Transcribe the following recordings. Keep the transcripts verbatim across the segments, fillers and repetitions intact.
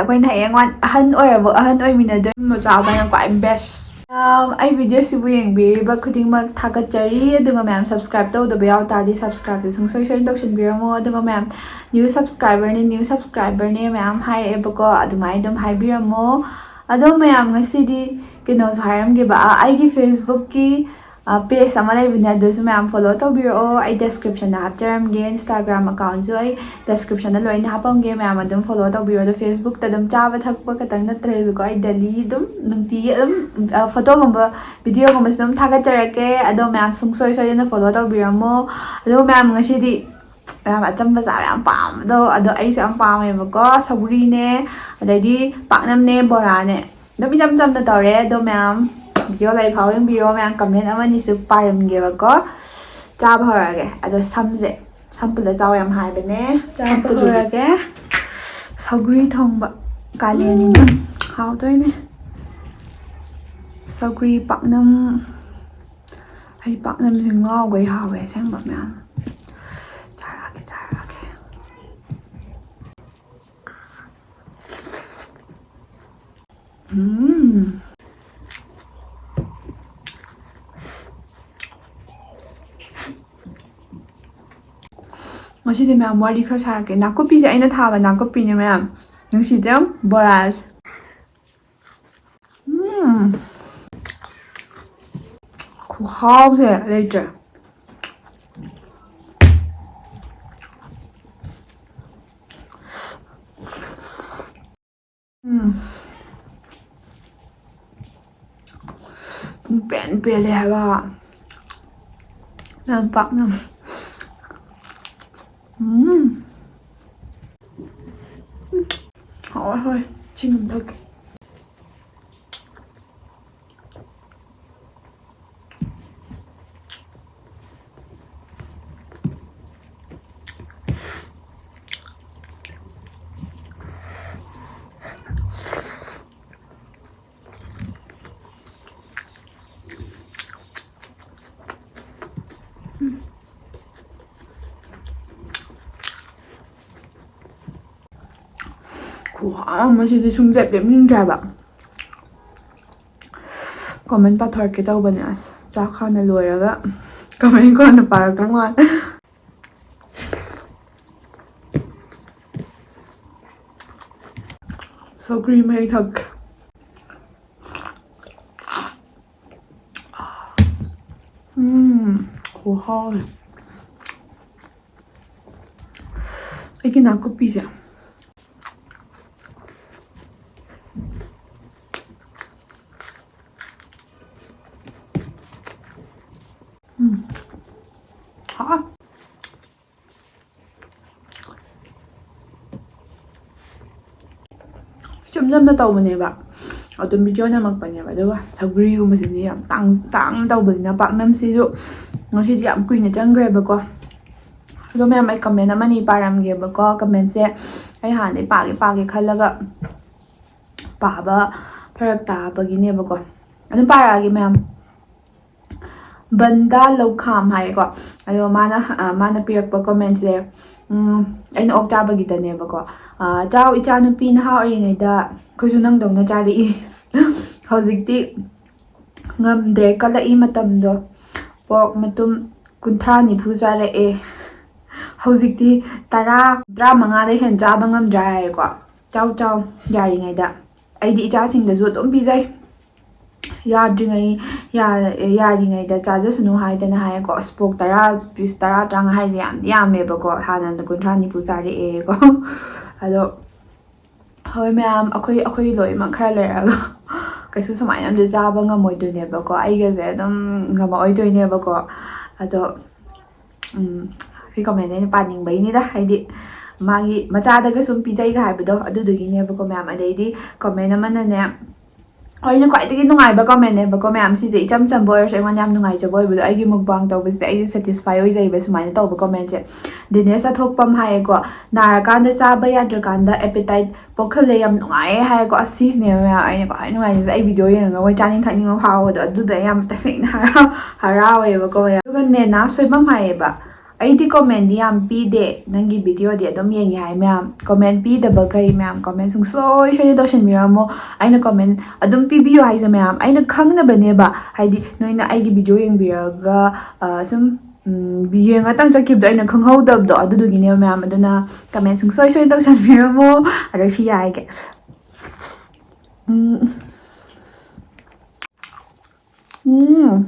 ꯑꯩꯈꯣꯏꯅ ꯍꯌꯦꯡꯋꯥꯏ ꯑꯍꯟ ꯑꯣꯏꯔꯕ, ꯑꯍꯟ ꯑꯣꯏꯃꯤꯟꯅꯗꯣꯏ ꯃꯆꯥ ꯑꯩꯈꯣꯏꯅ ꯈ꯭ꯋꯥꯏ best꯫ ꯑꯩ videoꯁꯤꯕꯨ ꯌꯦꯡꯕꯤꯔꯤꯕ ꯈꯨꯗꯤꯡꯃꯛ ꯊꯥꯒꯠꯆꯔꯤ꯫ ꯑꯗꯨꯒ ꯃꯌꯥꯝ subscribe ꯇꯧꯗꯕ ꯌꯥꯎ ꯇꯥꯔꯗꯤ subscribeꯁꯦ ꯁꯨꯡꯁꯣꯏ ꯁꯣꯏꯗꯅ ꯇꯧꯁꯤꯟꯕꯤꯔꯝꯃꯣ꯫ ꯑꯗꯨꯒ ꯃꯌꯥꯝ new subscriberꯅꯦ, new subscriberꯅꯦ ꯃꯌꯥꯝ ꯍꯥꯏꯔꯛꯑꯦꯕꯀꯣ, ꯑꯗꯨꯃꯥꯏꯅ ꯑꯗꯨꯝ ꯍꯥꯏꯕꯤꯔꯝꯃꯣ꯫ ꯑꯗꯣ ꯃꯌꯥꯝ ꯉꯁꯤꯗꯤ ꯀꯩꯅꯣꯁꯨ ꯍꯥꯏꯔꯝꯒꯦꯕ, ꯑ, ꯑꯩꯒꯤ Facebookꯀꯤ, ꯑ, page ꯑꯃ ꯂꯩꯕꯅꯦ, ꯑꯗꯨꯁꯨ ꯃꯌꯥꯝ follow ꯇꯧꯕꯤꯔꯛꯑꯣ꯫ ꯑꯩ descriptionꯗ ꯍꯥꯞꯆꯔꯝꯒꯦ꯫ Instagram accountꯁꯨ ꯑꯩ descriptionꯗ ꯂꯣꯏꯅ ꯍꯥꯞꯄꯝꯒꯦ, ꯃꯌꯥꯝ ꯑꯗꯨꯝ follow ꯇꯧꯕꯤꯔꯣ꯫ ꯑꯗꯣ Facebookꯇ ꯑꯗꯨꯝ ꯆꯥꯕ ꯊꯛꯄ ꯈꯛꯇꯪ ꯅꯠꯇ꯭ꯔꯁꯨꯀꯣ, ꯑꯩ daily ꯑꯗꯨꯝ ꯅꯨꯡꯇꯤꯒꯤ ꯑꯗꯨꯝ, ꯑ, photoꯒꯨꯝꯕ videoꯒꯨꯝꯕꯁꯨ ꯑꯗꯨꯝ ꯊꯥꯒꯠꯆꯔꯛꯀꯦ꯫ ꯑꯗꯣ ꯃꯌꯥꯝ ꯁꯨꯡꯁꯣꯏ ꯁꯣꯏꯗꯅ follow ꯇꯧꯕꯤꯔꯝꯃꯣ꯫ ꯑꯗꯣ ꯃꯌꯥꯝ ꯉꯁꯤꯗꯤ ꯃꯌꯥꯝ ꯑꯆꯝꯕ ꯆꯥꯕ ꯌꯥꯝ ꯄꯥꯝꯕꯗꯣ, ꯑꯗꯣ ꯑꯩꯁꯨ ꯌꯥꯝ ꯄꯥꯝꯃꯦꯕꯀꯣ꯫ ꯁꯧꯒ꯭ꯔꯤꯅꯦ, ꯑꯗꯩꯗꯤ ꯄꯥꯛꯅꯝꯅꯦ, ꯕꯣꯔꯥꯅꯦ, ꯑꯗꯨꯝ ꯏꯆꯝ ꯆꯝꯅ ꯇꯧꯔꯦ꯫ ꯑꯗꯣ ꯃꯌꯥꯝ video ꯂꯣꯏꯐꯥꯎ ꯌꯦꯡꯕꯤꯔꯣ꯫ ꯃꯌꯥꯝ comment ꯑꯃꯅꯤꯁꯨ ꯄꯥꯔꯝꯒꯦꯕꯀꯣ꯫ ꯆꯥꯕ ꯍꯧꯔꯛꯑꯒꯦ꯫ ꯑꯗꯣ ꯁꯝꯁꯦ, ꯁꯝ ꯄꯨꯜꯂ ꯆꯥꯎ ꯌꯥꯝ ꯍꯥꯏꯕꯅꯦ꯫ ꯆꯥꯕ ꯁꯝ ꯄꯨꯜꯂꯨꯒꯦ꯫ ꯍꯧꯔꯒꯦ꯫ ꯁꯧꯒ꯭ꯔꯤ ꯊꯣꯡꯕ꯫ ꯀꯥꯂꯦꯟꯅꯤꯅ ꯍꯥꯎꯗꯣꯏꯅꯦ꯫ ꯁꯧꯒ꯭ꯔꯤ ꯄꯥꯛꯅꯝ꯫ ꯑꯩ ꯄꯥꯛꯅꯝꯁꯦ ꯉꯥꯎꯈꯩ ꯍꯥꯎꯋꯦ ꯑꯁꯦꯡꯕ ꯃꯌꯥꯝ꯫ ꯆꯥꯔꯛꯑꯒꯦ, ꯆꯥꯔꯛꯑꯒꯦ꯫ ꯎꯝ꯫ ꯉꯁꯤꯗꯤ ꯃꯌꯥꯝ ꯋꯥꯔꯤ ꯈꯔ ꯁꯥꯔꯛꯀꯦ꯫ ꯅꯥꯀꯨꯞꯄꯤꯁꯦ ꯑꯩꯅ ꯊꯥꯕ ꯅꯥꯀꯨꯞꯄꯤꯅꯦ ꯃꯌꯥꯝ꯫ ꯅꯨꯡꯁꯤꯗ꯭ꯔꯥ ꯌꯦꯡꯉꯨ? ꯕꯣꯔꯥꯁꯦ꯫ ꯎꯝ꯫ ꯈꯨꯍꯥꯎꯁꯦ ꯂꯩꯇ꯭ꯔꯦ꯫ ꯎꯝ꯫ ꯄꯨꯡ ꯄꯦꯟ ꯄꯦꯜꯂꯦ ꯍꯥꯏꯕ꯫ ꯌꯥꯝ ꯄꯥꯛꯅ꯫ ꯎꯝ꯫ ꯍꯣꯏ, ꯍꯣꯏ꯫ ꯆꯤꯡ ꯑꯃ ꯊꯛꯀꯦ꯫ ꯈꯨꯍꯥꯎ ꯑꯃ ꯁꯤꯗꯤ ꯁꯨꯡꯂꯦꯞ ꯂꯦꯞꯅꯤꯡꯗ꯭ꯔꯦ ꯍꯥꯏꯕ꯫ ꯀꯃꯦꯟ ꯄꯥꯊꯣꯔꯛꯀꯦ ꯇꯧꯕꯅꯦ꯫ ꯑꯁ, ꯆꯥꯛ ꯍꯥꯟꯅ ꯂꯣꯏꯔꯒ ꯀꯃꯦꯟ ꯀꯣꯟꯅ ꯄꯥꯔꯛꯇꯧ ꯃꯥꯜꯂꯦ꯫ ꯁꯧꯒ꯭ꯔꯤ ꯃꯍꯤ ꯊꯛꯀꯦ꯫ ꯎꯝ, ꯈꯨꯍꯥꯎ ꯑꯃ꯫ ꯑꯩꯒꯤ ꯅꯥꯀꯨꯞꯄꯤꯁꯦ꯫ ꯎꯝ꯫ ꯍꯥꯎ꯫ ꯏꯆꯝ ꯆꯝꯅ ꯇꯧꯕꯅꯦꯕ, ꯑꯗꯨꯝ ꯚꯤꯗꯤꯑꯣ ꯅꯝꯃꯛꯄꯅꯦꯕ꯫ ꯑꯗꯨꯒ ꯁꯧꯒ꯭ꯔꯤꯒꯨꯝꯕꯁꯤꯗꯤ ꯌꯥꯝ ꯇꯥꯡ-, ꯇꯥꯡꯅ ꯇꯧꯕꯅꯤꯅ, ꯄꯥꯛꯅꯝꯁꯤꯁꯨ ꯉꯁꯤꯗꯤ ꯌꯥꯝ ꯀꯨꯏꯅ ꯆꯪꯈ꯭ꯔꯦꯕꯀꯣ꯫ ꯑꯗꯣ ꯃꯌꯥꯝ, ꯑꯩ ꯀꯃꯦꯟ ꯑꯃꯅꯤ ꯄꯥꯔꯝꯒꯦꯕꯀꯣ꯫ ꯀꯃꯦꯟꯁꯦ ꯑꯩ ꯍꯥꯟꯅꯗꯩ ꯄꯥꯒꯦ ꯄꯥꯒꯦ ꯈꯜꯂꯒ ꯄꯥꯕ ꯐꯔꯛ ꯇꯥꯕꯒꯤꯅꯦꯕꯀꯣ꯫ ꯑꯗꯨꯝ ꯄꯥꯔꯛꯑꯒꯦ ꯃꯌꯥꯝ꯫ ꯕꯟꯗꯥ ꯂꯧꯈꯥꯝ ꯍꯥꯏꯌꯦꯀꯣ꯫ ꯑꯗꯣ ꯃꯥꯅ, ꯑ, ꯃꯥꯅ ꯄꯤꯔꯛꯄ ꯀꯃꯦꯟꯁꯦ, ꯎꯝ, ꯑꯩꯅ ꯑꯣꯛ ꯆꯥꯕꯒꯤꯗꯅꯦꯕꯀꯣ꯫ ꯑ, "ꯆꯥꯎ ꯏꯆꯥꯅꯨꯄꯤ, ꯅꯍꯥ ꯑꯣꯏꯔꯤꯉꯩꯗ ꯑꯩꯈꯣꯏꯁꯨ ꯅꯪꯗꯧꯅ ꯆꯥꯔꯛꯏ꯫ ꯍꯧꯖꯤꯛꯇꯤ ꯉꯝꯗ꯭ꯔꯦ, ꯀꯜꯂꯛꯏ ꯃꯇꯝꯗꯣ꯫ ꯄꯣꯔꯛ ꯃꯇꯨꯝ ꯀꯨꯟꯊ꯭ꯔꯥ ꯅꯤꯐꯨ ꯆꯥꯔꯛꯑꯦ꯫ ꯍꯧꯖꯤꯛꯇꯤ ꯇꯔꯥ, ꯇꯔꯥꯃꯉꯥꯗꯩ ꯍꯦꯟ ꯆꯥꯕ ꯉꯝꯗ꯭ꯔꯦ" ꯍꯥꯏꯌꯦꯀꯣ꯫ "ꯆꯥꯎ, ꯆꯥꯎ, ꯌꯥꯔꯤꯉꯩꯗ"꯫ ꯑꯩꯗꯤ ꯏꯆꯥꯁꯤꯡꯗꯁꯨ ꯑꯗꯨꯝ ꯄꯤꯖꯩ꯫ ꯌꯥꯗ꯭ꯔꯤꯉꯩ, ꯌꯥ-, ꯌꯥꯔꯤꯉꯩꯗ ꯆꯥꯖꯁꯅꯨ ꯍꯥꯏꯗꯅ ꯍꯥꯏꯌꯦꯀꯣ꯫ ꯑꯁ, ꯄꯣꯛ ꯇꯔꯥ, ꯄꯤꯁ ꯇꯔꯥ, ꯇꯔꯥꯃꯉꯥ ꯍꯥꯏꯁꯦ ꯌꯥꯝꯗꯤ ꯌꯥꯝꯃꯦꯕꯀꯣ꯫ ꯍꯥꯟꯅ ꯀꯨꯟꯊ꯭ꯔꯥ ꯅꯤꯐꯨ ꯆꯥꯔꯛꯑꯦꯀꯣ꯫ ꯑꯗꯣ ꯍꯣꯏ ꯃꯌꯥꯝ, ꯑꯩꯈꯣꯏ, ꯑꯩꯈꯣꯏ ꯂꯣꯏꯅꯃꯛ ꯈꯔ ꯂꯩꯔꯒ ꯀꯩꯁꯨ ꯁꯨꯃꯥꯏꯅ ꯑꯝꯇ ꯆꯥꯕ ꯉꯝꯃꯣꯏꯗꯣꯏꯅꯦꯕꯀꯣ꯫ ꯑꯩꯒꯁꯦ ꯑꯗꯨꯝ ꯉꯝꯃꯛꯑꯣꯏꯗꯣꯏꯅꯦꯕꯀꯣ꯫ ꯑꯗꯣ, ꯎꯝ, ꯁꯤ ꯀꯃꯦꯟ ꯑꯩꯅ ꯄꯥꯅꯤꯡꯕꯩꯅꯤꯗ, ꯍꯥꯏꯗꯤ ꯃꯥꯒꯤ ꯃꯆꯥꯗꯒ ꯁꯨꯝ ꯄꯤꯖꯩꯒ ꯍꯥꯏꯕꯗꯣ, ꯑꯗꯨꯗꯨꯒꯤꯅꯦꯕꯀꯣ ꯃꯌꯥꯝ꯫ ꯑꯗꯩꯗꯤ ꯀꯃꯦꯟ ꯑꯃꯅꯅꯦ, ꯑꯩꯅ ꯈ꯭ꯋꯥꯏꯗꯒꯤ ꯅꯨꯡꯉꯥꯏꯕ ꯀꯃꯦꯟꯅꯦꯕꯀꯣ ꯃꯌꯥꯝ, ꯁꯤꯁꯦ ꯏꯆꯝ ꯆꯝꯕ ꯑꯣꯏꯔꯁꯨ ꯑꯩꯉꯣꯟꯗ ꯌꯥꯝ ꯅꯨꯡꯉꯥꯏꯖꯕ ꯑꯣꯏꯕꯗꯣ, ꯑꯩꯒꯤ mukbang ꯇꯧꯕꯁꯦ ꯑꯩꯁꯦ satisfy ꯑꯣꯏꯖꯩꯕ ꯁꯨꯃꯥꯏꯅ ꯇꯧꯕ ꯀꯃꯦꯟꯁꯦ꯫ ꯗꯤꯅꯦꯁ ꯑꯊꯣꯛꯄꯝ ꯍꯥꯏꯌꯦꯀꯣ, "ꯅꯥꯔꯀꯥꯟꯗ ꯆꯥꯕ ꯌꯥꯗ꯭ꯔꯀꯥꯟꯗ appetite ꯄꯣꯛꯍꯜꯂꯦ, ꯌꯥꯝ ꯅꯨꯡꯉꯥꯏꯌꯦ" ꯍꯥꯏꯌꯦꯀꯣ꯫ ꯑꯁ, ꯁꯤꯁꯤꯅꯦꯕ ꯃꯌꯥꯝ ꯑꯩꯅ ꯈ꯭ꯋꯥꯏ ꯅꯨꯡꯉꯥꯏꯖꯩꯁꯦ꯫ ꯑꯩ ꯚꯤꯗꯤꯑꯣ ꯌꯦꯡꯉꯒ ꯃꯣꯏ ꯆꯥꯅꯤꯡ ꯊꯛꯅꯤꯡꯕ ꯐꯥꯎꯕꯗꯣ, ꯑꯗꯨꯗ ꯑꯩ ꯌꯥꯝ ꯇꯁꯦꯡꯅ ꯍꯔꯥꯎ-, ꯍꯔꯥꯎꯋꯦꯕꯀꯣ ꯃꯌꯥꯝ꯫ ꯑꯗꯨꯒ ꯅꯦꯅꯥ ꯁꯣꯏꯕꯝ ꯍꯥꯏꯌꯦꯕ, ꯑꯩꯗꯤ comment ꯗꯤ ꯌꯥꯝ ꯄꯤꯗꯦ, ꯅꯪꯒꯤ video ꯗꯤ ꯑꯗꯨꯝ ꯌꯦꯡꯉꯦ ꯍꯥꯏ ꯃꯌꯥꯝ꯫ Comment ꯄꯤꯗꯕꯈꯩ ꯃꯌꯥꯝ comment ꯁꯨꯡꯁꯣꯏ ꯁꯣꯏꯗꯅ ꯇꯧꯁꯟꯕꯤꯔꯝꯃꯣ꯫ ꯑꯩꯅ comment ꯑꯗꯨꯝ ꯄꯤꯕꯤꯌꯨ ꯍꯥꯏꯁꯦ ꯃꯌꯥꯝ, ꯑꯩꯅ ꯈꯪꯅꯕꯅꯦꯕ꯫ ꯍꯥꯏꯗꯤ ꯅꯣꯏꯅ ꯑꯩꯒꯤ video ꯌꯦꯡꯕꯤꯔꯒ, ꯑ, ꯁꯨꯝ, ꯎꯝ, ꯌꯦꯡꯉꯇꯪ ꯆꯠꯈꯤꯕꯗꯣ ꯑꯩꯅ ꯈꯪꯍꯧꯗꯕꯗꯣ, ꯑꯗꯨꯗꯨꯒꯤꯅꯦꯕ ꯃꯌꯥꯝ꯫ ꯑꯗꯨꯅ comment ꯁꯨꯡꯁꯣꯏ ꯁꯣꯏꯗꯅ ꯇꯧꯁꯟꯕꯤꯔꯝꯃꯣ꯫ ꯑꯗꯣ ꯁꯤ ꯌꯥꯏꯒꯦ꯫ ꯎꯝ꯫ ꯎꯝ꯫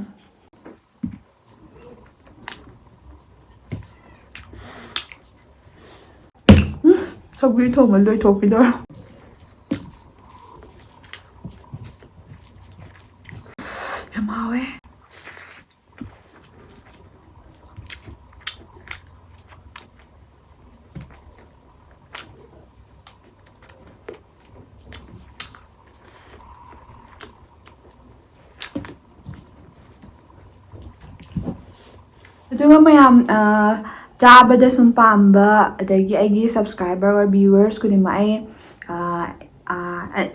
ꯎꯝ, ꯁꯧꯒ꯭ꯔꯤ ꯊꯣꯡꯕ ꯂꯣꯏꯊꯣꯛꯈꯤꯗꯣꯔꯦ꯫ ꯌꯥꯝ ꯍꯥꯎꯋꯦ꯫ ꯑꯗꯨꯒ ꯃꯌꯥꯝ, ꯑ, ꯆꯥꯕꯗ ꯁꯨꯝ ꯄꯥꯝꯕ, ꯑꯗꯒꯤ ꯑꯩꯒꯤ subscriber or viewers ꯈꯨꯗꯤꯡꯃꯛ ꯑꯩ, ꯑ, ꯑ,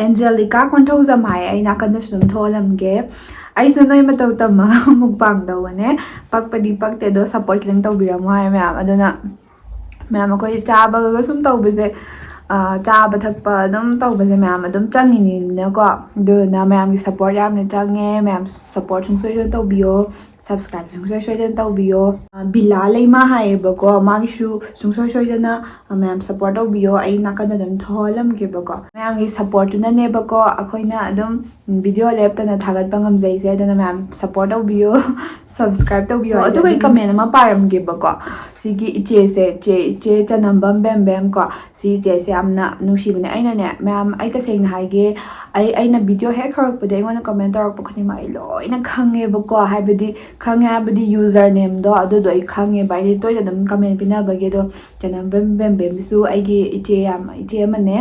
ꯑꯦꯟꯖꯦꯂꯤꯀꯥ ꯀꯣꯟꯊꯧꯖꯝ ꯍꯥꯏ, ꯑꯩ ꯅꯥꯀꯟꯗꯁꯨ ꯑꯗꯨꯝ ꯊꯣꯛꯍꯜꯂꯝꯒꯦ꯫ ꯑꯩꯁꯨ ꯅꯣꯏ ꯃꯇꯧ ꯇꯝꯃꯒ mukbang ꯇꯧꯕꯅꯦ꯫ ꯄꯛꯄꯗꯤ ꯄꯛꯇꯦ, ꯑꯗꯣ support ꯈꯤꯇꯪ ꯇꯧꯕꯤꯔꯝꯃꯣ ꯍꯥꯏ ꯃꯌꯥꯝ꯫ ꯑꯗꯨꯅ ꯃꯌꯥꯝ ꯑꯩꯈꯣꯏ ꯆꯥꯕꯒ ꯁꯨꯝ ꯇꯧꯕꯁꯦ, ꯑ, ꯆꯥꯕ ꯊꯛꯄ ꯑꯗꯨꯝ ꯇꯧꯕꯁꯦ ꯃꯌꯥꯝ ꯑꯗꯨꯝ ꯆꯪꯉꯤꯅꯤꯅꯀꯣ꯫ ꯑꯗꯨꯗꯨꯅ ꯃꯌꯥꯝꯒꯤ support ꯌꯥꯝꯅ ꯆꯪꯉꯦ꯫ ꯃꯌꯥꯝ support ꯁꯨꯡꯁꯣꯏ ꯁꯣꯏꯗꯅ ꯇꯧꯕꯤꯌꯣ꯫ Subscribe ꯁꯨꯡꯁꯣꯏ ꯁꯣꯏꯗꯅ ꯇꯧꯕꯤꯌꯣ꯫ ꯑ, ꯕꯤꯂꯥ ꯂꯩꯃ ꯍꯥꯏꯌꯦꯕꯀꯣ, ꯃꯥꯒꯤꯁꯨ ꯁꯨꯡꯁꯣꯏ ꯁꯣꯏꯗꯅ, ꯑ, ꯃꯌꯥꯝ support ꯇꯧꯕꯤꯌꯣ꯫ ꯑꯩ ꯅꯥꯀꯟꯗ ꯑꯗꯨꯝ ꯊꯣꯛꯍꯜꯂꯝꯒꯦꯕꯀꯣ꯫ ꯃꯌꯥꯝꯒꯤ support ꯇꯨꯅꯅꯦꯕꯀꯣ ꯑꯩꯈꯣꯏꯅ ꯑꯗꯨꯝ video ꯂꯦꯞꯇꯅ ꯊꯥꯒꯠꯄ ꯉꯝꯖꯩꯁꯦ꯫ ꯑꯗꯨꯅ ꯃꯌꯥꯝ support ꯇꯧꯕꯤꯌꯣ꯫ Subscribe ꯇꯧꯕꯤꯌꯣ꯫ ꯑꯗꯨꯒ ꯑꯩ comment ꯑꯃ ꯄꯥꯔꯝꯒꯦꯕꯀꯣ꯫ ꯁꯤꯒꯤ ꯏꯆꯦꯁꯦ, ꯆꯦ, ꯏꯆꯦ ꯆꯅꯝꯕꯝ ꯕꯦꯝ ꯕꯦꯝ ꯀꯣ꯫ ꯁꯤ ꯏꯆꯦꯁꯦ ꯌꯥꯝꯅ ꯅꯨꯡꯁꯤꯕꯅꯦ꯫ ꯑꯩꯅꯅꯦ, ꯃꯌꯥꯝ, ꯑꯩ ꯇꯁꯦꯡꯅ ꯍꯥꯏꯒꯦ, ꯑꯩ, ꯑꯩꯅ video ꯍꯦꯛ ꯍꯧꯔꯛꯄꯗ ꯑꯩꯉꯣꯟꯗ comment ꯇꯧꯔꯛꯄ ꯈꯨꯗꯤꯡꯃꯛ ꯑꯩ ꯂꯣꯏꯅ ꯈꯪꯉꯦꯕꯀꯣ꯫ ꯍꯥꯏꯕꯗꯤ, ꯈꯪꯉꯦ ꯍꯥꯏꯕꯗꯤ user name ꯗꯣ ꯑꯗꯨꯗꯣ ꯑꯩ ꯈꯪꯉꯦꯕ꯫ ꯑꯩꯗꯤ ꯇꯣꯏꯅ ꯑꯗꯨꯝ comment ꯄꯤꯅꯕꯒꯤ꯫ ꯑꯗꯣ ꯆꯅꯝꯕꯝ ꯕꯦꯝ ꯕꯦꯝꯁꯤꯁꯨ ꯑꯩꯒꯤ ꯏꯆꯦ ꯌꯥꯝ, ꯏꯆꯦ ꯑꯃꯅꯦ꯫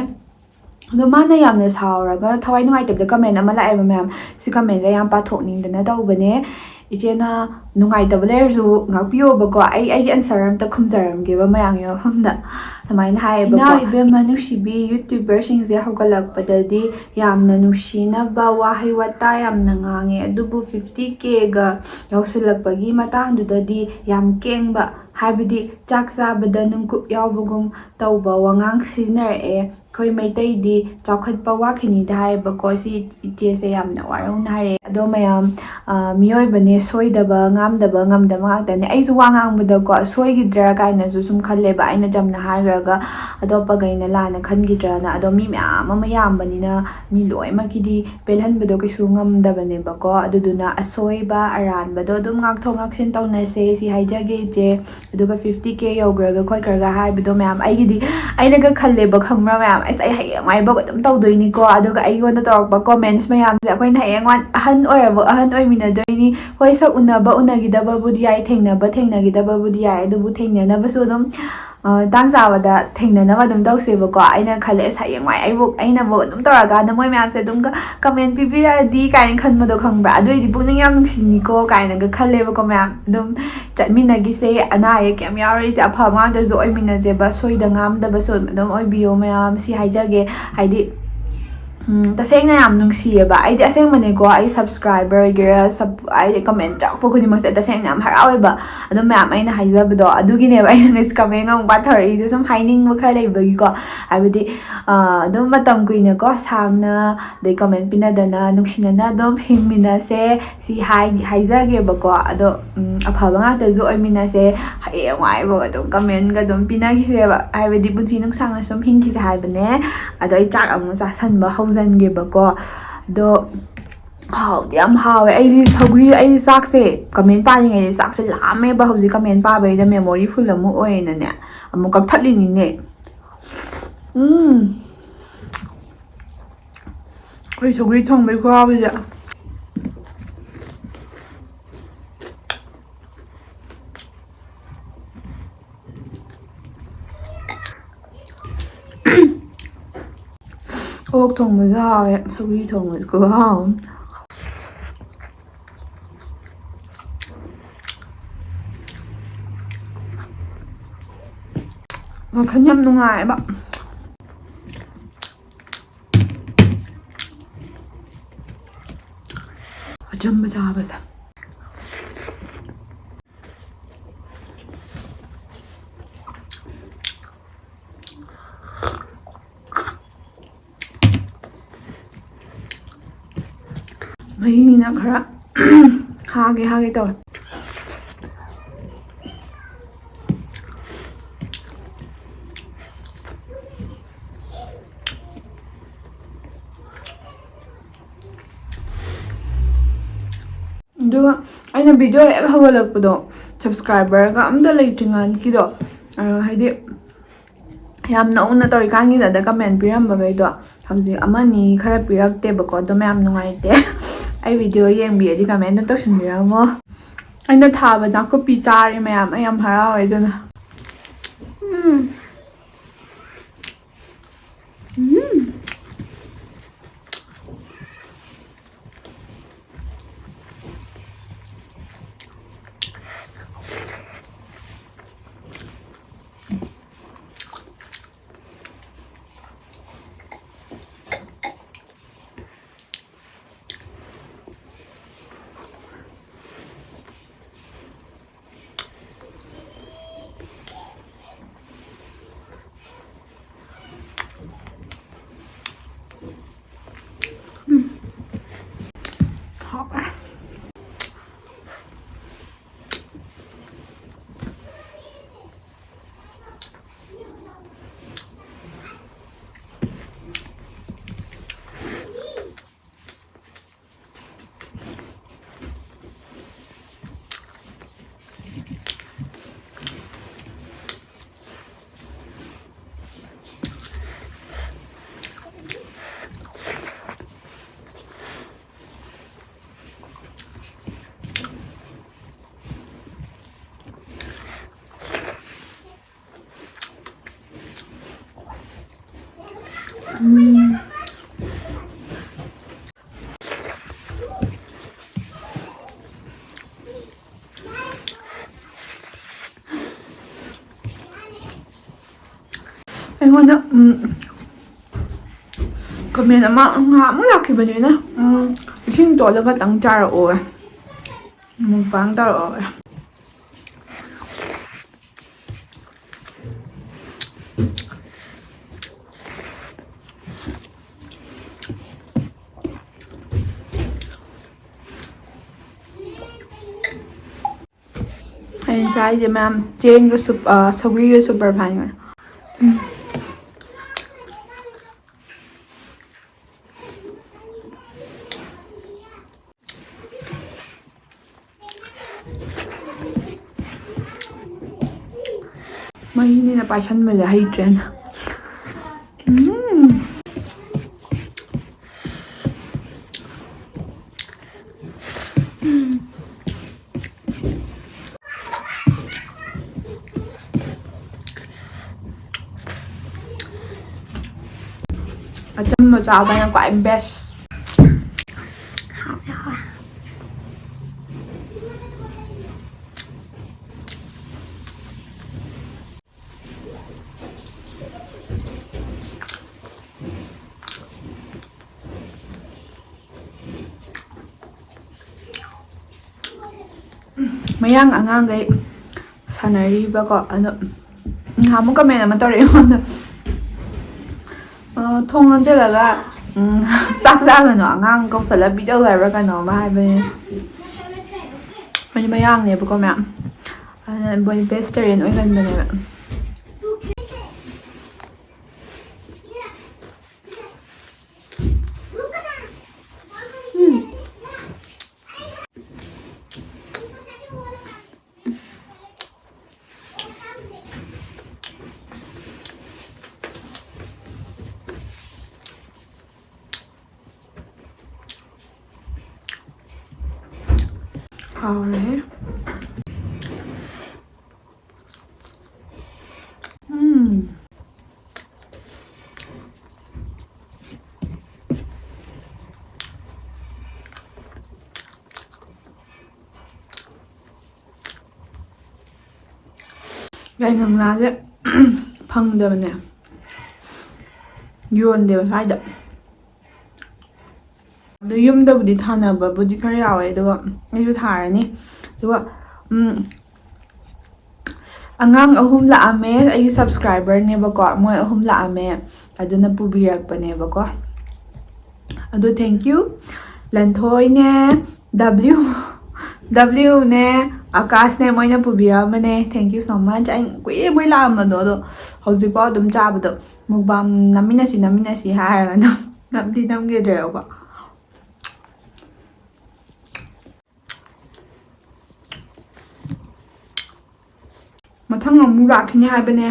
ꯑꯗꯣ ꯃꯥꯅ ꯌꯥꯝꯅ ꯁꯥꯎꯔꯒ ꯊꯋꯥꯏ ꯅꯨꯡꯉꯥꯏꯇꯕꯗ comment ꯑꯃ ꯂꯥꯛꯑꯦꯕ ꯃꯌꯥꯝ꯫ ꯁꯤ comment ꯁꯦ ꯌꯥꯝ ꯄꯥꯊꯣꯛꯅꯤꯡꯗꯅ ꯇꯧꯕꯅꯦ꯫ ꯏꯆꯦꯅ ꯅꯨꯡꯉꯥꯏꯇꯕ ꯂꯩꯔꯁꯨ ꯉꯥꯛꯄꯤꯌꯣꯕꯀꯣ꯫ ꯑꯩ, ꯑꯩꯒꯤ answer ꯑꯝꯇ ꯈꯨꯝꯖꯔꯝꯒꯦꯕ ꯃꯌꯥꯝꯒꯤ ꯃꯐꯝꯗ꯫ ꯑꯗꯨꯃꯥꯏꯅ ꯍꯥꯏꯌꯦꯕꯀꯣ꯫ "ꯏꯅꯥꯎ ꯏꯕꯦꯝꯃ ꯅꯨꯡꯁꯤꯕꯤ, YouTuber ꯁꯤꯡꯁꯦ ꯍꯧꯒꯠꯂꯛꯄꯗꯗꯤ ꯌꯥꯝꯅ ꯅꯨꯡꯁꯤꯅꯕ ꯋꯥꯍꯩ ꯋꯥꯇꯥ ꯌꯥꯝꯅ ꯉꯥꯡꯉꯦ, ꯑꯗꯨꯕꯨ fifty K ꯒ ꯌꯧꯁꯤꯜꯂꯛꯄꯒꯤ ꯃꯇꯥꯡꯗꯨꯗꯗꯤ ꯌꯥꯝ ꯀꯦꯡꯕ ꯍꯥꯏꯕꯗꯤ ꯆꯥꯛ ꯆꯥꯕꯗ ꯅꯨꯡꯀꯨꯞ ꯌꯥꯎꯕꯒꯨꯝ ꯇꯧꯕ ꯋꯥꯉꯥꯡ ꯁꯤꯖꯤꯟꯅꯔꯛꯑꯦ꯫ ꯑꯩꯈꯣꯏ ꯃꯩꯇꯩꯗꯤ ꯆꯥꯎꯈꯠꯄ ꯋꯥꯈꯤꯅꯤꯗ ꯍꯥꯏꯌꯦꯕꯀꯣ꯫ ꯁꯤ ꯏꯆꯦꯁꯦ ꯌꯥꯝꯅ ꯋꯥꯔꯧꯅ ꯍꯥꯏꯔꯛꯑꯦ꯫ ꯑꯗꯣ ꯃꯌꯥꯝ, ꯑ, ꯃꯤꯑꯣꯏꯕꯅꯦ, ꯁꯣꯏꯗꯕ ꯉꯥꯝꯗꯕ ꯉꯝꯗꯕ ꯉꯥꯛꯇꯅꯦ꯫ ꯑꯩꯁꯨ ꯋꯥ ꯉꯥꯡꯕꯗꯀꯣ ꯁꯣꯏꯈꯤꯗ꯭ꯔꯥ ꯀꯥꯏꯅꯁꯨ ꯁꯨꯝ ꯈꯜꯂꯦꯕ, ꯑꯩꯅ ꯆꯝꯅ ꯍꯥꯏꯈ꯭ꯔꯒ ꯑꯇꯣꯞꯄꯈꯩꯅ ꯂꯥꯟꯅ ꯈꯟꯈꯤꯗ꯭ꯔꯅ꯫ ꯑꯗꯣ ꯃꯤ ꯃꯌꯥꯝ ꯑꯃ ꯌꯥꯝꯕꯅꯤꯅ ꯃꯤ ꯂꯣꯏꯅꯃꯛꯀꯤꯗꯤ ꯄꯦꯜꯍꯟꯕꯗꯣ ꯀꯩꯁꯨ ꯉꯝꯗꯕꯅꯦꯕꯀꯣ꯫ ꯑꯗꯨꯗꯨꯅ ꯑꯁꯣꯏꯕ ꯑꯔꯥꯟꯕꯗꯣ ꯑꯗꯨꯝ ꯉꯥꯛꯊꯣꯛ ꯉꯥꯛꯁꯤꯟ ꯇꯧꯅꯁꯦ, ꯁꯤ ꯍꯥꯏꯖꯒꯦ ꯏꯆꯦ꯫ ꯑꯗꯨꯒ fifty K ꯌꯧꯈ꯭ꯔꯒ ꯈꯣꯠꯈ꯭ꯔꯒ ꯍꯥꯏꯕꯗꯣ ꯃꯌꯥꯝ, ꯑꯩꯒꯤꯗꯤ, ꯑꯩꯅꯒ ꯈꯜꯂꯦꯕ, ꯈꯪꯕ꯭ꯔꯥ ꯃꯌꯥꯝ? ꯑꯁ, ꯑꯩ ꯍꯌꯦꯡꯋꯥꯏꯐꯥꯎ ꯑꯗꯨꯝ ꯇꯧꯗꯣꯏꯅꯤꯀꯣ꯫ ꯑꯗꯨꯒ ꯑꯩꯉꯣꯟꯗ ꯇꯧꯔꯛꯄ comments ꯃꯌꯥꯝꯁꯦ, ꯑꯩꯈꯣꯏꯅ ꯍꯌꯦꯡꯋꯥꯏ ꯑꯍꯟ ꯑꯣꯏꯔꯕ, ꯑꯍꯟ ꯑꯣꯏꯃꯤꯟꯅꯗꯣꯏꯅꯤ꯫ ꯍꯣꯏ, ꯁꯛ ꯎꯅꯕ ꯎꯅꯈꯤꯗꯕꯕꯨꯗꯤ ꯌꯥꯏ, ꯊꯦꯡꯅꯕ ꯊꯦꯡꯅꯈꯤꯗꯕꯕꯨꯗꯤ ꯌꯥꯏ, ꯑꯗꯨꯕꯨ ꯊꯦꯡꯅꯅꯕꯁꯨ ꯑꯗꯨꯝ, ꯑ, ꯇꯥꯡ ꯆꯥꯕꯗ ꯊꯦꯡꯅꯅꯕ ꯑꯗꯨꯝ ꯇꯧꯁꯦꯕꯀꯣ꯫ ꯑꯩꯅ ꯈꯜꯂꯦ, ꯑꯁ, ꯍꯌꯦꯡꯋꯥꯏ ꯑꯩꯕꯨ, ꯑꯩꯅꯕꯨ ꯑꯗꯨꯝ ꯇꯧꯔꯀꯥꯟꯗ ꯃꯣꯏ ꯃꯌꯥꯝꯁꯦ ꯑꯗꯨꯝ ꯀ-, comment ꯄꯤꯕꯤꯔꯛꯑꯗꯤ ꯀꯥꯏꯅ ꯈꯟꯕꯗꯣ, ꯈꯪꯕ꯭ꯔꯥ? ꯑꯗꯨ ꯑꯣꯏꯗꯤ ꯄꯨꯛꯅꯤꯡ ꯌꯥꯝ ꯅꯨꯡꯁꯤꯅꯤꯀꯣ ꯀꯥꯏꯅꯒ ꯈꯜꯂꯦꯕꯀꯣ ꯃꯌꯥꯝ꯫ ꯑꯗꯨꯝ ꯆꯠꯃꯤꯟꯅꯈꯤꯁꯦ, ꯑꯅꯥ ꯑꯌꯦꯛ ꯀꯩꯝ ꯌꯥꯎꯔꯣꯏ ꯏꯆꯦ, ꯑꯐꯕ ꯉꯥꯛꯇꯁꯨ ꯑꯣꯏꯃꯤꯟꯅꯁꯦꯕ, ꯁꯣꯏꯗ ꯉꯥꯝꯗꯕꯁꯨ ꯑꯗꯨꯝ ꯑꯣꯏꯕꯤꯌꯣ ꯃꯌꯥꯝ, ꯁꯤ ꯍꯥꯏꯖꯒꯦ꯫ ꯍꯥꯏꯗꯤ, ꯎꯝ, ꯇꯁꯦꯡꯅ ꯌꯥꯝ ꯅꯨꯡꯁꯤꯌꯦꯕ꯫ ꯑꯩꯗꯤ ꯑꯁꯦꯡꯕꯅꯦꯀꯣ, ꯑꯩ subscriber ꯑꯣꯏꯒꯦꯔꯥ, sub-, ꯑꯩ comment ꯇꯧꯔꯛꯄ ꯈꯨꯗꯤꯡꯃꯛꯁꯦ ꯇꯁꯦꯡꯅ ꯌꯥꯝ ꯍꯔꯥꯎꯋꯦꯕ꯫ ꯑꯗꯨꯝ ꯃꯌꯥꯝ ꯑꯩꯅ ꯍꯥꯏꯖꯕꯗꯣ, ꯑꯗꯨꯒꯤꯅꯦꯕ ꯑꯩꯅ ꯉꯁꯤ comment ꯑꯃꯨꯛ ꯄꯥꯊꯔꯛꯏꯁꯦ, ꯁꯨꯝ ꯍꯥꯏꯅꯤꯡꯕ ꯈꯔ ꯂꯩꯕꯒꯤꯀꯣ꯫ ꯍꯥꯏꯕꯗꯤ, ꯑ, ꯑꯗꯨꯝ ꯃꯇꯝ ꯀꯨꯏꯅꯀꯣ, ꯁꯥꯡꯅ, ꯑꯗꯩ comment ꯄꯤꯅꯗꯅ, ꯅꯨꯡꯁꯤꯅꯅ ꯑꯗꯨꯝ ꯍꯤꯡꯃꯤꯟꯅꯁꯦ꯫ ꯁꯤ ꯍꯥꯏ-, ꯍꯥꯏꯖꯒꯦꯕꯀꯣ꯫ ꯑꯗꯣ, ꯎꯝ, ꯑꯐꯕ ꯉꯥꯛꯇꯁꯨ ꯑꯣꯏꯃꯤꯟꯅꯁꯦ꯫ ꯍꯌꯦꯡꯋꯥꯏꯐꯥꯎ ꯑꯗꯨꯝ commentꯒ ꯑꯗꯨꯝ ꯄꯤꯅꯈꯤꯁꯦꯕ꯫ ꯍꯥꯏꯕꯗꯤ ꯄꯨꯟꯁꯤ ꯅꯨꯡꯁꯥꯡꯅ ꯁꯨꯝ ꯍꯤꯡꯈꯤꯁꯦ ꯍꯥꯏꯕꯅꯦ꯫ ꯑꯗꯣ ꯑꯩ ꯆꯥꯛ ꯑꯃꯨꯛ ꯆꯥꯁꯟꯕ ꯍꯧꯖꯟꯒꯦꯕꯀꯣ꯫ ꯑꯗꯣ ꯍꯥꯎꯗꯤ ꯌꯥꯝ ꯍꯥꯎꯋꯦ꯫ ꯑꯩꯗꯤ ꯁꯧꯒ꯭ꯔꯤ, ꯑꯩ ꯆꯥꯛꯁꯦ comment ꯄꯥꯔꯤꯉꯩꯗ ꯆꯥꯛꯁꯦ ꯂꯥꯝꯃꯦꯕ꯫ ꯍꯧꯖꯤꯛ comment ꯄꯥꯕꯩꯗ memory full ꯑꯃꯨꯛ ꯑꯣꯏꯌꯦꯅꯅꯦ, ꯑꯃꯨꯛ ꯀꯛꯊꯠꯂꯤꯅꯤꯅꯦ꯫ ꯎꯝ꯫ ꯑꯩꯈꯣꯏ ꯁꯧꯒ꯭ꯔꯤ ꯊꯣꯡꯕꯩ ꯈꯨꯍꯥꯎꯁꯤꯗ꯫ ꯑꯣꯛ ꯊꯣꯡꯕꯁꯨ ꯍꯥꯎꯋꯦ, ꯁꯧꯒ꯭ꯔꯤ ꯊꯣꯡꯕꯁꯨ ꯈꯨꯍꯥꯎ ꯑꯃ꯫ ꯋꯥꯈꯜ ꯌꯥꯝ ꯅꯨꯡꯉꯥꯏꯕ꯫ ꯑꯆꯝꯕ ꯆꯥꯕꯁꯦ꯫ ꯃꯍꯤꯅ ꯈꯔ ꯍꯥꯒꯦ ꯍꯥꯒꯦ ꯇꯧꯋꯦ꯫ ꯑꯗꯨꯒ ꯑꯩꯅ ꯚꯤꯗꯤꯑꯣ ꯍꯦꯛ ꯍꯧꯒꯠꯂꯛꯄꯗꯣ, ꯁꯕꯁꯀ꯭ꯔꯥꯏꯕꯔꯒ ꯑꯝꯇ ꯂꯩꯇ꯭ꯔꯤꯉꯥꯟꯒꯤꯗꯣ, ꯑ, ꯍꯥꯏꯗꯤ ꯌꯥꯝ ꯅꯧꯅ ꯇꯧꯔꯤꯀꯥꯟꯒꯤꯗ ꯀꯃꯦꯟ ꯄꯤꯔꯝꯕꯈꯩꯗꯣ ꯍꯧꯖꯤꯛ ꯑꯃꯅꯤ ꯈꯔ ꯄꯤꯔꯛꯇꯦꯕꯀꯣ꯫ ꯑꯗꯨꯝ ꯌꯥꯝ ꯅꯨꯡꯉꯥꯏꯇꯦ꯫ ꯑꯩ ꯚꯤꯗꯤꯑꯣ ꯌꯦꯡꯕꯤꯔꯗꯤ ꯀꯃꯦꯟ ꯑꯗꯨꯝ ꯇꯧꯁꯤꯟꯕꯤꯔꯝꯃꯣ꯫ ꯑꯩꯅ ꯊꯥꯕ ꯅꯥꯀꯨꯞꯄꯤ ꯆꯥꯔꯦ ꯃꯌꯥꯝ, ꯑꯩ ꯌꯥꯝ ꯍꯔꯥꯎꯋꯦ ꯑꯗꯨꯅ꯫ ꯎꯝ꯫ ꯎꯝ꯫ ꯎꯝ꯫ ꯍꯥꯎꯔꯦ꯫ ꯎꯝ꯫ ꯑꯩꯉꯣꯟꯗ, ꯎꯝ, ꯀꯃꯦꯟ ꯑꯃ ꯉꯍꯥꯟꯃꯨꯛ ꯂꯥꯛꯈꯤꯕꯅꯤꯅ, ꯎꯝ, "ꯏꯁꯤꯡ ꯇꯣꯠꯂꯒꯇꯪ ꯆꯥꯔꯛꯑꯣ, ꯃꯨꯛꯕꯥꯡ ꯇꯧꯔꯛꯑꯣ"꯫ ꯑꯩꯅ ꯆꯥꯔꯤꯁꯦ ꯃꯌꯥꯝ ꯆꯦꯡꯒ ꯁꯨꯞ-, ꯑ, ꯁꯧꯒ꯭ꯔꯤꯒ ꯁꯨꯄꯔ ꯐꯥꯏꯟꯒ꯫ ꯎꯝ꯫ ꯃꯍꯤꯅꯤꯅ ꯄꯥꯏꯁꯟꯕꯁꯦ ꯍꯩꯇ꯭ꯔꯦꯅ꯫ ꯎꯝ꯫ ꯑꯆꯝꯕ ꯆꯥꯕꯅ ꯈ꯭ꯋꯥꯏ best꯫ ꯃꯌꯥꯡ ꯑꯉꯥꯡꯈꯩ ꯁꯥꯟꯅꯔꯤꯕꯀꯣ꯫ ꯑꯗꯣ ꯅꯍꯥꯟꯃꯨꯛ comment ꯑꯃ ꯇꯧꯔꯛꯑꯦ ꯑꯩꯉꯣꯟꯗ, ꯑ, "ꯊꯣꯡ ꯂꯣꯟꯁꯤꯜꯂꯒ, ꯎꯝ, ꯆꯥꯛ ꯆꯥꯒꯅꯨ, ꯑꯉꯥꯡ ꯀꯧꯁꯜꯂ ꯄꯤꯖꯧ" ꯍꯥꯏꯕ꯭ꯔꯥ ꯀꯩꯅꯣꯝꯃ ꯍꯥꯏꯕꯅꯦ꯫ ꯃꯣꯏꯗꯤ ꯃꯌꯥꯡꯅꯦꯕꯀꯣ ꯃꯌꯥꯝ, ꯑꯗꯨꯅ ꯃꯣꯏ vegetarian ꯑꯣꯏꯒꯟꯕꯅꯦꯕ꯫ ꯎꯝ꯫ ꯍꯥꯎꯔꯦ꯫ ꯎꯝ꯫ ꯌꯥꯏꯉꯪꯂꯥꯁꯦ ꯐꯪꯗꯕꯅꯦ, ꯌꯣꯟꯗꯦꯕ ꯁ꯭ꯋꯥꯏꯗ꯫ ꯑꯗꯨ ꯌꯨꯝꯗꯕꯨꯗꯤ ꯊꯥꯅꯕꯕꯨꯗꯤ ꯈꯔ ꯌꯥꯎꯋꯦ, ꯑꯗꯨꯒ ꯑꯩꯁꯨ ꯊꯥꯔꯅꯤ꯫ ꯑꯗꯨꯒ, ꯎꯝ, ꯑꯉꯥꯡ ꯑꯍꯨꯝ ꯂꯥꯛꯑꯝꯃꯦ, ꯑꯩꯒꯤ subscriberꯅꯦꯕꯀꯣ, ꯃꯣꯏ ꯑꯍꯨꯝ ꯂꯥꯛꯑꯝꯃꯦ, ꯑꯗꯨꯅ ꯄꯨꯕꯤꯔꯛꯄꯅꯦꯕꯀꯣ꯫ ꯑꯗꯨ thank you꯫ ꯂꯟꯊꯣꯏꯅꯦ, W, W ꯅꯦ, ꯑꯀꯥꯁꯅꯦ, ꯃꯣꯏꯅ ꯄꯨꯕꯤꯔꯛꯑꯝꯕꯅꯦ꯫ Thank you so much. ꯑꯩ ꯀꯨꯏꯔꯦ ꯃꯣꯏ ꯂꯥꯛꯑꯝꯕꯗꯣ, ꯑꯗꯣ ꯍꯧꯖꯤꯛꯐꯥꯎ ꯑꯗꯨꯝ ꯆꯥꯕꯗꯣ, mukbang ꯅꯝꯃꯤꯟꯅꯁꯤ, ꯅꯝꯃꯤꯟꯅꯁꯤ ꯍꯥꯏꯔꯒ ꯅꯝ-, ꯅꯝꯗꯤ ꯅꯝꯈꯤꯗ꯭ꯔꯦꯕꯀꯣ꯫ ꯃꯊꯪ ꯑꯃꯨꯛ ꯂꯥꯛꯈꯤꯅꯤ ꯍꯥꯏꯕꯅꯦ꯫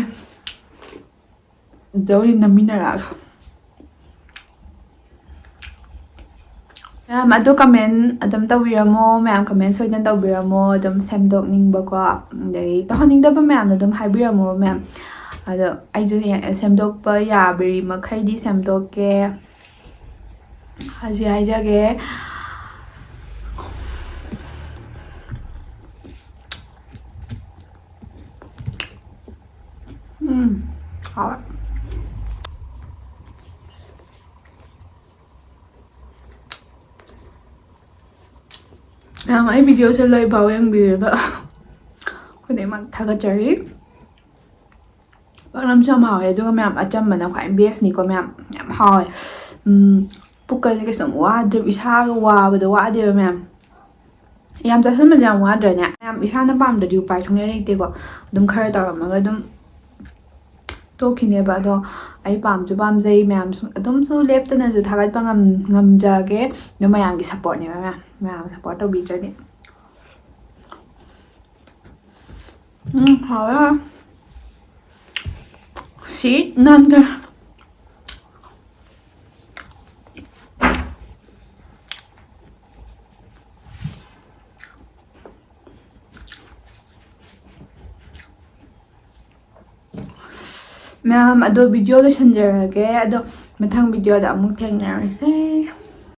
ꯑꯗꯨꯗ ꯑꯣꯏꯅ ꯅꯝꯃꯤꯟꯅꯔꯛꯑꯒ꯫ ꯃꯌꯥꯝ ꯑꯗꯨ comment ꯑꯗꯨꯝ ꯇꯧꯕꯤꯔꯝꯃꯣ, ꯃꯌꯥꯝ comment ꯁꯣꯏꯗꯅ ꯇꯧꯕꯤꯔꯝꯃꯣ, ꯑꯗꯨꯝ ꯁꯦꯝꯗꯣꯛꯅꯤꯡꯕꯀꯣ, ꯑꯗꯒꯤ ꯇꯧꯍꯟꯅꯤꯡꯗꯕ ꯃꯌꯥꯝꯗꯣ ꯑꯗꯨꯝ ꯍꯥꯏꯕꯤꯔꯝꯃꯣ ꯃꯌꯥꯝ꯫ ꯑꯗꯣ ꯑꯩꯁꯨ ꯌꯦ-, ꯁꯦꯝꯗꯣꯛꯄ ꯌꯥꯕꯔꯤ ꯃꯈꯩꯗꯤ ꯁꯦꯝꯗꯣꯛꯀꯦ꯫ ꯍꯧꯖꯤꯛ ꯍꯥꯏꯖꯒꯦ꯫ ꯎꯝ, ꯍꯥꯎꯋꯦ꯫ ꯃꯌꯥꯝ, ꯑꯩ video ꯁꯦ ꯂꯣꯏꯐꯥꯎ ꯌꯦꯡꯕꯤꯔꯤꯕ ꯈꯨꯗꯤꯡꯃꯛ ꯊꯥꯒꯠꯆꯔꯤ꯫ ꯄꯥꯛꯅꯝꯁꯨ ꯌꯥꯝ ꯍꯥꯎꯋꯦ, ꯑꯗꯨꯒ ꯃꯌꯥꯝ, ꯑꯆꯝꯕꯅ ꯈ꯭ꯋꯥꯏ best ꯅꯤꯀꯣ ꯃꯌꯥꯝ, ꯌꯥꯝ ꯍꯥꯎꯋꯦ꯫ ꯎꯝ, ꯄꯨꯛꯀꯁꯦ ꯀꯩꯁꯨꯝ ꯋꯥꯗ꯭ꯔꯦ, ꯏꯁꯥꯒ ꯋꯥꯕꯗꯣ ꯋꯥꯗꯦꯕ ꯃꯌꯥꯝ꯫ ꯌꯥꯝ ꯆꯥꯁꯟꯕꯁꯦ ꯌꯥꯝ ꯋꯥꯗ꯭ꯔꯅꯦ? ꯃꯌꯥꯝ, ꯏꯁꯥꯅ ꯄꯥꯝꯗ꯭ꯔꯗꯤ ꯎꯄꯥꯏ ꯁꯨꯡꯂꯩ ꯂꯩꯇꯦꯀꯣ꯫ ꯑꯗꯨꯝ ꯈꯔ ꯇꯧꯔꯝꯃꯒ ꯑꯗꯨꯝ ꯇꯣꯛꯈꯤꯅꯦꯕ꯫ ꯑꯗꯣ ꯑꯩ ꯄꯥꯝꯁꯨ ꯄꯥꯝꯖꯩ, ꯃꯌꯥꯝꯁꯨ ꯑꯗꯨꯝꯁꯨ ꯂꯦꯞꯇꯅꯁꯨ ꯊꯥꯒꯠꯄ ꯉꯝ-, ꯉꯝꯖꯒꯦ꯫ ꯑꯗꯣ ꯃꯌꯥꯝꯒꯤ support ꯅꯦꯕ ꯃꯌꯥꯝ, ꯃꯌꯥꯝ support ꯇꯧꯕꯤꯗ꯭ꯔꯗꯤ꯫ ꯎꯝ, ꯍꯥꯎꯋꯦ, ꯍꯥꯎꯋꯦ꯫ ꯁꯤ ꯅꯥꯟꯈ꯭ꯔꯦ꯫ ꯃꯌꯥꯝ, ꯑꯗꯣ video ꯂꯣꯏꯁꯤꯟꯖꯔꯒꯦ꯫ ꯑꯗꯣ ꯃꯊꯪ video ꯗ ꯑꯃꯨꯛ ꯊꯦꯡꯅꯔꯁꯦ꯫